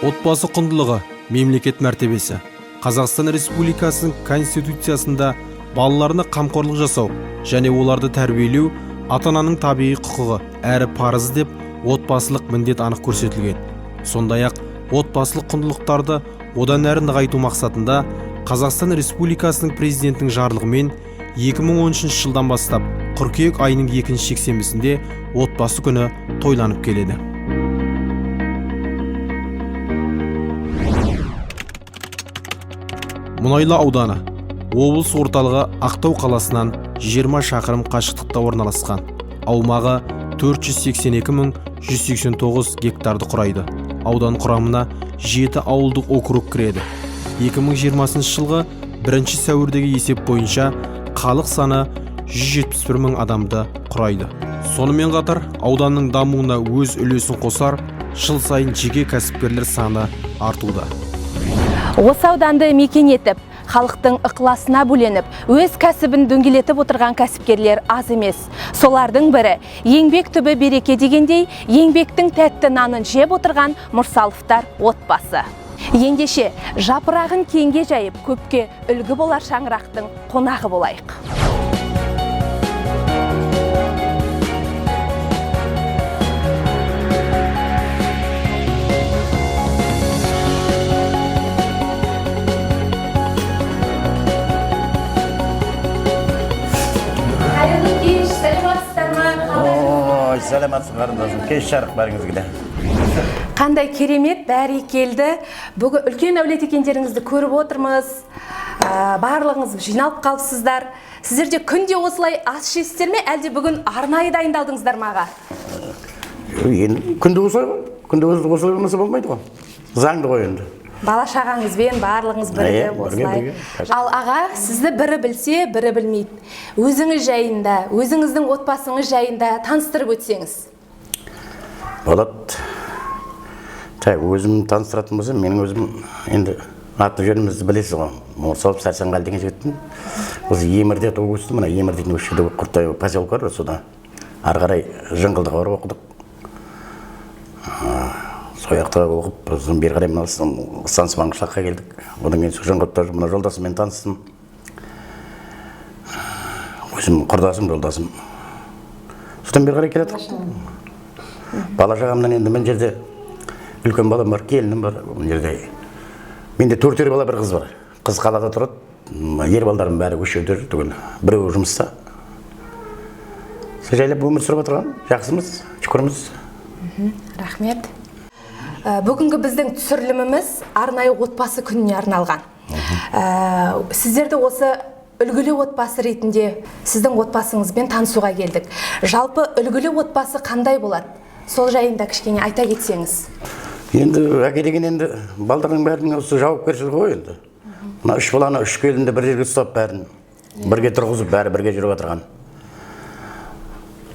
Отбасы құндылығы, мемлекет мәртебесі. Қазақстан Республикасының Конституциясында балаларына қамқорлық жасау және оларды тәрбиелеу ата-ананың табиғи құқығы әрі парызы деп отбасылық міндет анық көрсетілген. Сондай-ақ отбасылық құндылықтарды одан әрі нығайту мақсатында Қазақстан Республикасының президентінің жарлығымен 2013 жылдан бастап қыркүйек айының екінші жексенбісінде отбасы күні тойланып келеді. Мұнайлы ауданы облыс орталығы Ақтау қаласынан 20 шақырым қашықтықта орналасқан. Аумағы 482 189 гектарды құрайды. Аудан құрамына 7 ауылдық округ кіреді. 2020 жылғы 1 сәуірдегі есеп бойынша халық саны 171 мың адамды құрайды. Сонымен қатар ауданның дамуына өз үлесін қосар жыл сайын жеке кәсіпкерлер саны артуда. Осы ауданды мекен етіп, халықтың ықыласына бөленіп, өз кәсібін дөңгелетіп отырған кәсіпкерлер аз емес. Солардың бірі еңбек түбі береке дегендей, еңбектің тәтті нанын жеп отырған Мұрсаловтар отбасы. Ендеше, жапырағын кеңге жайып, көпке үлгі болар шаңырақтың қонағы болайық. Қайырлы кеш, сәлеметсіздер ме? Ой, сәлеметсіз, қарындасым. Кеш жарық бәріңізге де. Қандай керемет, бәрекелді. Бүгін үлкен әулет екендеріңізді көріп отырмыз. Барлығыңыз жиналып қалыпсыздар. Сіздер де күнде осылай ас ішесіздер ме, әлде бүгін арнайы дайындалдыңыздар ма, аға? Енді күнде осылай ғой. Күнде осылай болмаса болмайды ғой. Заңды ғой енді. Бала шағаңызбен барлығыңыз бірігіп Иә, бірге, осылай. Бірге. Ал аға, сізді бірі білсе, бірі білмейді. Өзіңіз жайында, өзіңіздің отбасыңыз жайында таныстырып өтсеңіз. Болады. Так, өзім таныстыратын болсам, менің өзім енді аты жөнімізді білесіз ғой. Мұрсалов Сәрсенғали деген жігітпін. Осы Емірде туып өстім. Мына Емір дейтін осы жерде Құртай поселок бар, сода. Ары қарай Жыңғылдыға барып оқыдық. Сол жақта оқып, сосын бері қарай мына станция Маңғышлаққа келдік. Одан кейін сол Жыңғылдыда мына жолдасыммен таныстым. Өзім құрдасым, жолдасым. Содан бері қарай келе жатырмық. Бала шағамнан енді мына жерде үлкен балам бар, келінім бар мына жерде. Менде төрт ер бала, бір қыз бар. Қыз қалада тұрады, ер балдарым бәрі осы жерде жүр түгел. Біреуі жұмыста. Сол жайлап өмір сүріп отырған, жақсымыз, шүкірміз. Рахмет. Бүгінгі біздің түсіріліміміз арнайы отбасы күніне арналған. Сіздерді осы үлгілі отбасы ретінде сіздің отбасыңызбен танысуға келдік. Жалпы үлгілі отбасы қандай болады? Сол жайында кішкене айта кетсеңіз. Енді әке деген енді балдардың бәрінің осы жауапкершілігі ғой енді. Мына үш баланы, үш келінді бір жерге ұстап, бәрін бірге тұрғызып, бәрі бірге жүріп отырған.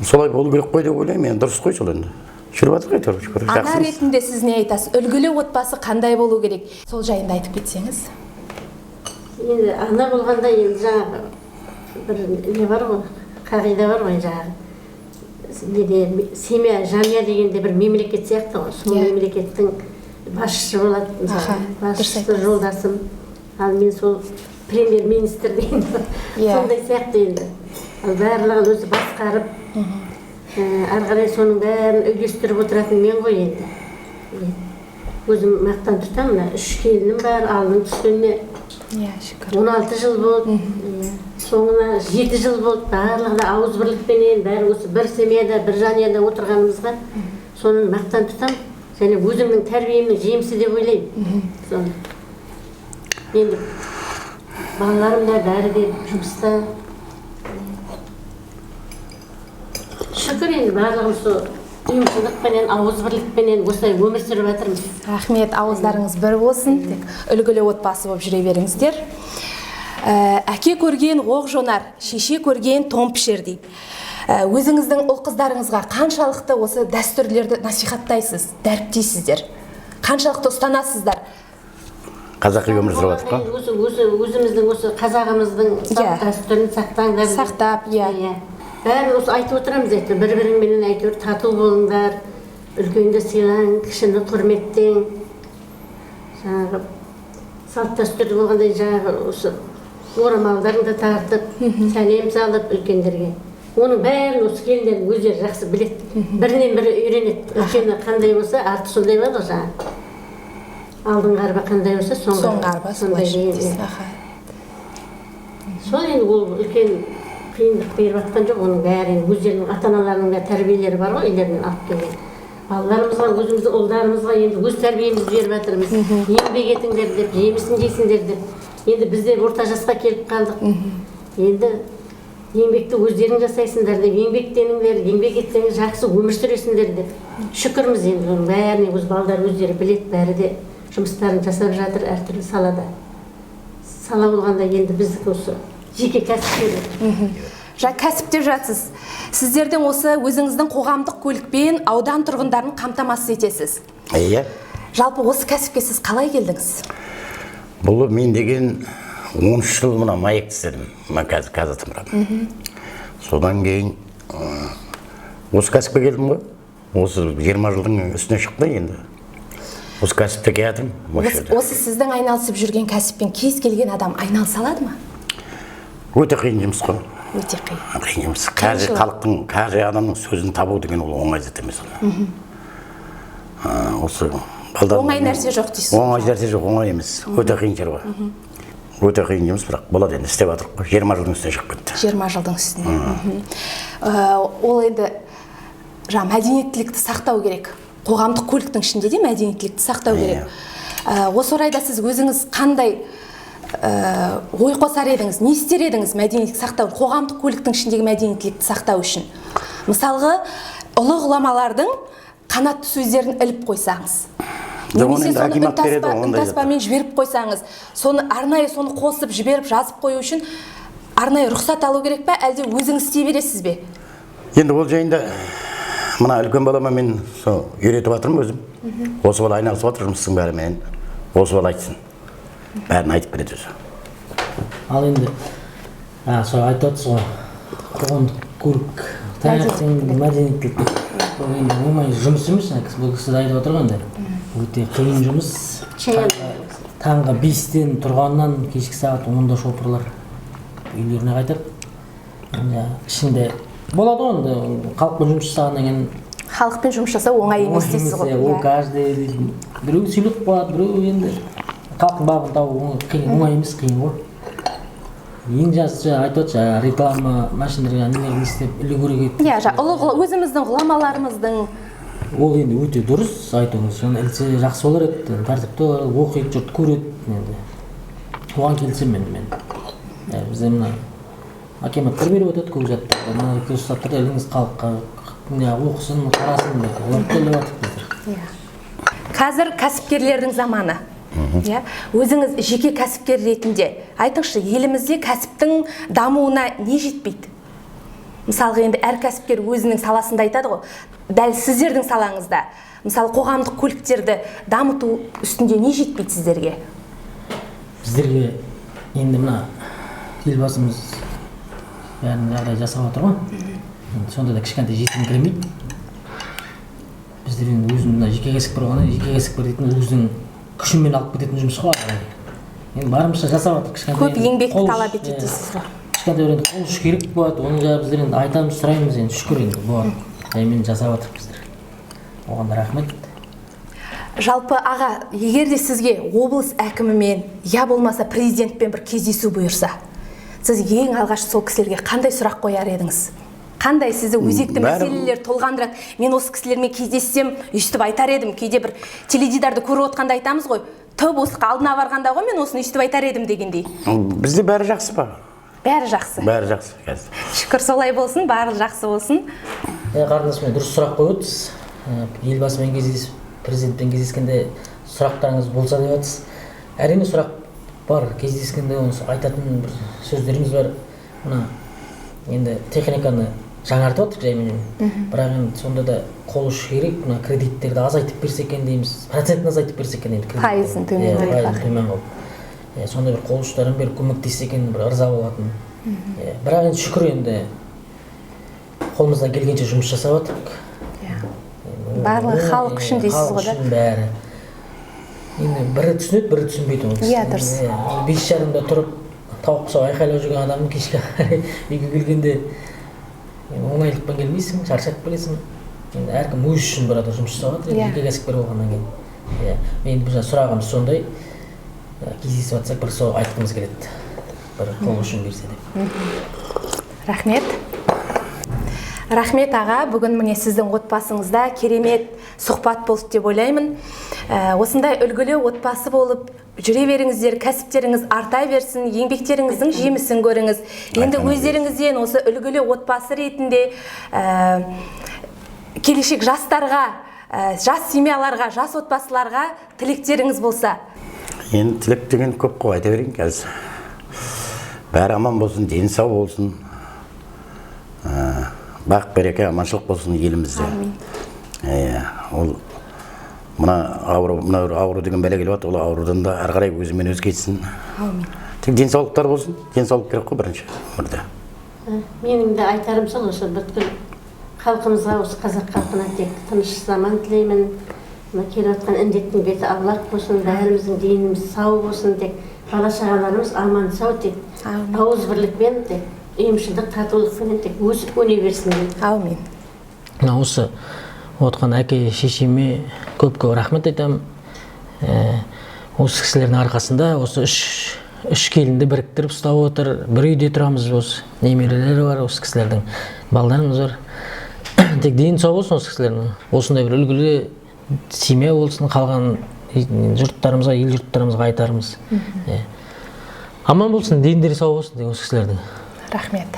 Солай болу керек қой деп ойлаймын, енді дұрыс қой сол енді. Жүріп жатыр ғой, әйтеуір, шүкір, Ана жақсымыз. ретінде сіз не айтасыз? Үлгілі отбасы қандай болу керек? Сол жайында айтып кетсеңіз. Енді ана болғанда енді жаңағы бір не бар ғой, қағида бар ғой жаңағы. Неде семья, жанұя дегенде бір мемлекет сияқты ғой. Сол мемлекеттің басшысы болады, мысалы. Дұрыс Басшысы айтасыз. жолдасым. Ал мен сол премьер-министр деген сондай сияқты енді. Ал барлығын өзі басқарып, ары қарай соның бәрін үйлестіріп отыратын мен ғой енді. Өзім мақтан тұтамын, мына үш келінім бар, алдын түскеніне Иә, шүкір. 16 жыл болды, иә. Соңына 7 жыл болды. Барлығы да ауызбірлікпенен, бәрі осы бір семьяда, бір жанұяда отырғанымызға соны мақтан тұтамын. Және өзімнің тәрбиемнің жемісі деп ойлаймын. Соны. Енді балаларым да бәрі де жұмыста. Шүкір, енді барлығымыз сол ұйымшылдықпенен, ауызбірлікпенен осылай өмір сүріп жатырмыз. Рахмет, ауыздарыңыз бір болсын, тек үлгілі отбасы болып жүре беріңіздер. Әке көрген оқ жонар, шеше көрген тон пішер дейді. Өзіңіздің ұл қыздарыңызға қаншалықты осы дәстүрлерді насихаттайсыз, дәріптейсіздер? Қаншалықты ұстанасыздар? Қазақи өмір сүріп жатырмық қой. Өзіміздің осы қазағымыздың салт дәстүрін сақтаңдар деп. Сақтап, иә. Иә. Бәрін осы айтып отырамыз әйтеуір, бір-біріңменен әйтеуір тату болыңдар, үлкенді сыйлаң, кішіні құрметтең. Жаңағы салт дәстүрлі болғандай жаңағы осы орамалдарын да тартып, сәлем салып үлкендерге. Оның бәрін осы келіндердің өздері жақсы біледі. Бірінен бірі үйренеді. Үлкені қандай болса, арты сондай болады ғой жаңағы. Алдыңғы арба қандай болса, соңғы арба сондай солай. Сол енді ол үлкен қиындық беріп жатқан жоқ, оның бәрі енді өздерінің ата-аналарының да тәрбиелері бар ғой, үйлерінен алып келген. Балаларымызға, өзіміздің ұлдарымызға енді өз тәрбиемізді беріп жатырмыз. Еңбек етіңдер деп, жемісін жейсіңдер деп. Енді біз де орта жасқа келіп қалдық. Енді еңбекті өздерің жасайсыңдар деп, еңбектеніңдер, еңбек етсеңіз жақсы өмір сүресіңдер деп. Шүкірміз енді оның бәріне, өз балдар өздері біледі, бәрі де жұмыстарын жасап жатыр әртүрлі салада. Сала болғанда енді біздікі осы жеке кәсіпкерлік. Жаңа кәсіп деп жатсыз. Сіздердің осы өзіңіздің қоғамдық көлікпен аудан тұрғындарын қамтамасыз етесіз. Иә. Жалпы осы кәсіпке сіз қалай келдіңіз? Бұл мен деген 13 жыл мына маекті істедім. Мына қазір Қазатомран. Содан кейін осы кәсіпке келдім ғой. Осы 20 жылдың үстіне шықты енді. Осы кәсіпте келатырмын осы жерде. Осы сіздің айналысып жүрген кәсіппен кез келген адам айналыса алады ма? Өте қиын жұмыс қой. Өте қиын. Қиын жұмыс. Қазір халықтың, қазір адамның сөзін табу деген ол оңай зат емес. Осы оңай нәрсе жоқ дейсіз. Оңай нәрсе жоқ, оңай емес. Өте қиын шаруа. Өте қиын жұмыс, бірақ болады енді, істеп жатырмық қой. 20 жылдың үстіне шығып кетті. 20 жылдың үстіне. Ол енді жаңа мәдениеттілікті сақтау керек. Қоғамдық көліктің ішінде де мәдениеттілікті сақтау керек. Осы орайда сіз өзіңіз қандай ой қосар едіңіз, не істер едіңіз мәдениеттілік сақтау, қоғамдық көліктің ішіндегі мәдениеттілікті сақтау үшін? Мысалғы, ұлы ғұламалардың қанатты сөздерін іліп қойсаңыз, немесе соны үнтаспамен жіберіп қойсаңыз, соны арнайы соны қосып жіберіп жазып қою үшін арнайы рұқсат алу керек пе, әлде өзіңіз істей бересіз бе? Енді ол жайында мына үлкен балама мен сол үйретіп жатырмын өзім. Осы бала айналысып жатыр жұмыстың бәрімен. Осы бала айтсын. Бәрін айтып береді өзі. Ал енді сол айтып отырсыз ғой, қоғамдық көлік, таңертең мәдениеттілік. Бұл енді оңай жұмыс емес, бұл кісі де айтып отырған да. Өте қиын жұмыс. Таңғы 5-тен тұрғаннан кешкі сағат 10-да шопырлар үйлеріне қайтады. Ішінде болады ғой енді, халықпен жұмыс жасағаннан кейін. Халықпен жұмыс жасау оңай емес дейсіз ғой. Ол каждый біреу сөйлеп қояды, біреу енді халықтың бабын табу оңай емес, қиын ғой. Ең жақсы айтып отыршы, реклама машиналарға нелер істеп ілу керек еді. Иә, ұлы өзіміздің ғұламаларымыздың. Ол енді өте дұрыс айтуыңыз. Соны ілсе жақсы болар еді, тәртіпті болар, оқиды, жұрт көреді енді. Оған келісемін енді мен. Бізде мына акиматтар беріп өтеді көп заттарды. Мына ресурстарды іліңіз халыққа, оқысын, қарасын деп. Олар төлеп жатыр біздер. Қазір кәсіпкерлердің заманы. Өзіңіз жеке кәсіпкер ретінде айтыңызшы, елімізде кәсіптің дамуына не жетпейді? Мысалға енді әр кәсіпкер өзінің саласында айтады ғой. Дәл сіздердің салаңызда, мысалы қоғамдық көліктерді дамыту үстінде не жетпейді сіздерге? Біздерге енді мына елбасымыз бәрін жағдай жасап отыр ғой. Енді сонда да кішкентай жетіңкіремейді. Біздер енді өзінің мына жеке кәсіпкер болғаннан жеке кәсіпкер дейтін өзінің күшімен алып кететін жұмыс қой. Енді барымызша жасап жатыр, кішкентай. Көп еңбекті талап етеді дейсіз ғой. Кішкентай енді қол ұшы керек болады, оның жағы біздер енді айтамыз, сұраймыз енді, шүкір енді болады. Жаймен жасап жатыр біздер. Оған рахмет. Жалпы аға, егер де сізге облыс әкімімен, я болмаса президентпен бір кездесу бұйырса, сіз ең алғаш сол кісілерге қандай сұрақ қояр едіңіз? Қандай сізді өзекті мәселелер толғандырады? Мен осы кісілермен кездессем, өйстіп айтар едім. Кейде бір теледидарды көріп отқанда айтамыз ғой, тып осы алдына барғанда ғой мен осыны өйстіп айтар едім дегендей. Бізде бәрі жақсы ба? Бәрі жақсы. Бәрі жақсы қазір. Шүкір, солай болсын, бәрі жақсы болсын. Қарындасым, дұрыс сұрақ қойып отырсыз. Елбасымен кездесіп, президентпен кездескенде сұрақтарыңыз болса деп жатсыз. Әрине сұрақ бар, кездескенде оны айтатын бір сөздеріміз бар. Мына енді техниканы жаңартып отырмыз жайменен. Бірақ енді сонда да қол ұшы керек, мына кредиттерді азайтып берсе екен дейміз, процентін азайтып берсе екен енді. Пайызын төмен қылып. Төмен қылып. Сондай бір қол ұштарын беріп көмектессе екен, бір ырза болатын. Бірақ енді шүкір енді қолымыздан келгенше жұмыс жасап жатырмыз. Барлығы халық үшін дейсіз ғой да? Халық үшін бәрі. Енді бірі түсінеді, бірі түсінбейді ол кісі. Иә, дұрыс. Иә, 5:30-да тұрып тауық құсап айқайлап жүрген адамның кешке қарай үйге келгенде енді оңайлықпен келмейсің, шаршап келесің. Енді әркім өз үшін бір адам жұмыс жасап жатыр, енді Иә. жеке кәсіпкер болғаннан кейін. Иә, енді біз сұрағымыз сондай, кездесіп жатсақ, бір сол айтқымыз келеді, бір қол ұшын берсе деп. Рахмет. Рахмет, аға, бүгін міне сіздің отбасыңызда керемет сұхбат болды деп ойлаймын. Осындай үлгілі отбасы болып жүре беріңіздер, кәсіптеріңіз арта берсін, еңбектеріңіздің жемісін көріңіз. Енді Айтқаныңыз өздеріңізден осы үлгілі отбасы ретінде келешек жастарға, жас семьяларға, жас отбасыларға тілектеріңіз болса. Енді тілек деген көп қой, айта берейін қазір. Бәрі аман болсын, дені сау болсын. Бақ береке, аманшылық болсын елімізде. Иә, ол мына ауру, мына ауру деген бәле келіп жатыр, ол аурудан да ары қарай өзімен өзі кетсін. Әумин. Тек денсаулықтар болсын, денсаулық керек қой бірінші өмірде. Менің де айтарым сол, осы бүткіл халқымызға, осы қазақ халқына тек тыныш заман тілеймін. Мына келіп жатқан індеттің беті аулақ болсын, бәріміздің деніміз сау болсын, тек бала шағаларымыз аман сау, тек Әумин. ауыз бірлікпен, тек ұйымшылдық, татулықпенен тек өсіп өне берсін деймін. Әумин. Мына осы отқан әке шешеме көп көп рахмет айтамын. Осы кісілердің арқасында осы үш келінді біріктіріп ұстап отыр. Бір үйде тұрамыз, осы немерелері бар, осы кісілердің балдарымыз бар. Тек дені сау болсын осы кісілердің. Осындай бір үлгілі семья болсын, қалған жұрттарымызға, ел жұрттарымызға айтарымыз. Аман болсын, дендері сау болсын деген осы кісілердің. Рахмет.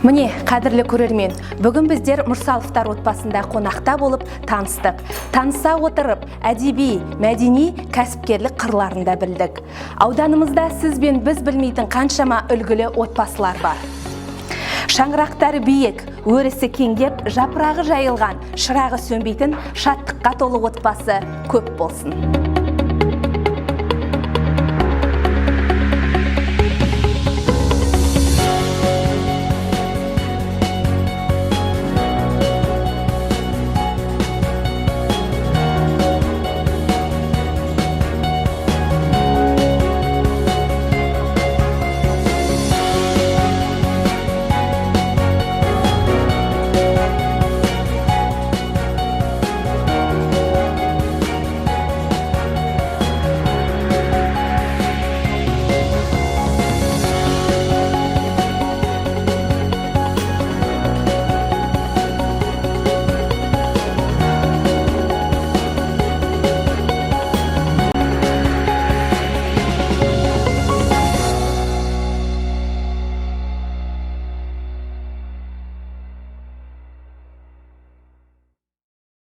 Міне, қадірлі көрермен, бүгін біздер Мұрсаловтар отбасында қонақта болып таныстық. Таныса отырып, әдеби, мәдени, кәсіпкерлік қырларын да білдік. Ауданымызда сіз бен біз білмейтін қаншама үлгілі отбасылар бар. Шаңырақтары биік, өрісі кеңдеп, жапырағы жайылған, шырағы сөнбейтін шаттыққа толы отбасы көп болсын.